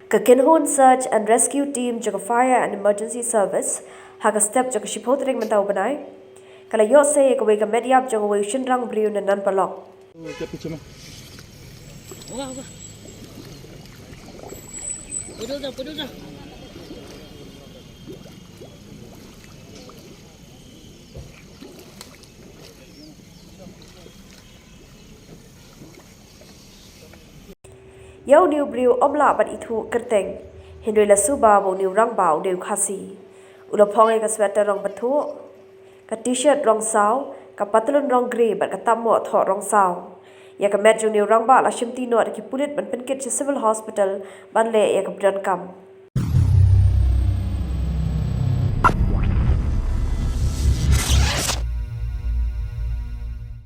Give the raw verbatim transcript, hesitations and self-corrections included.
Ka kynhun Search and Rescue Team jong ka Fire and Emergency Service, ha ka step jong ka shiphew tarik mynta u bnai, ka la ïoh sei ïa kawei ka met ïap jong uwei u shynrang briew na Nanpalok. Ïa une u briew ym lah ban ithuh kyrteng, hynrei la suba ba une u rangbah u dei u Khasi. U la phong ïa ka sweater rong bthuh, ka T-shirt rong saw, ka patlun rong grey bad ka tapmoh thoh rong saw. Ïa ka met jong une u rangbah la shimti noh da ki pulit ban pynkit sha Civil Hospital ban leh ïa ka pyndonkam.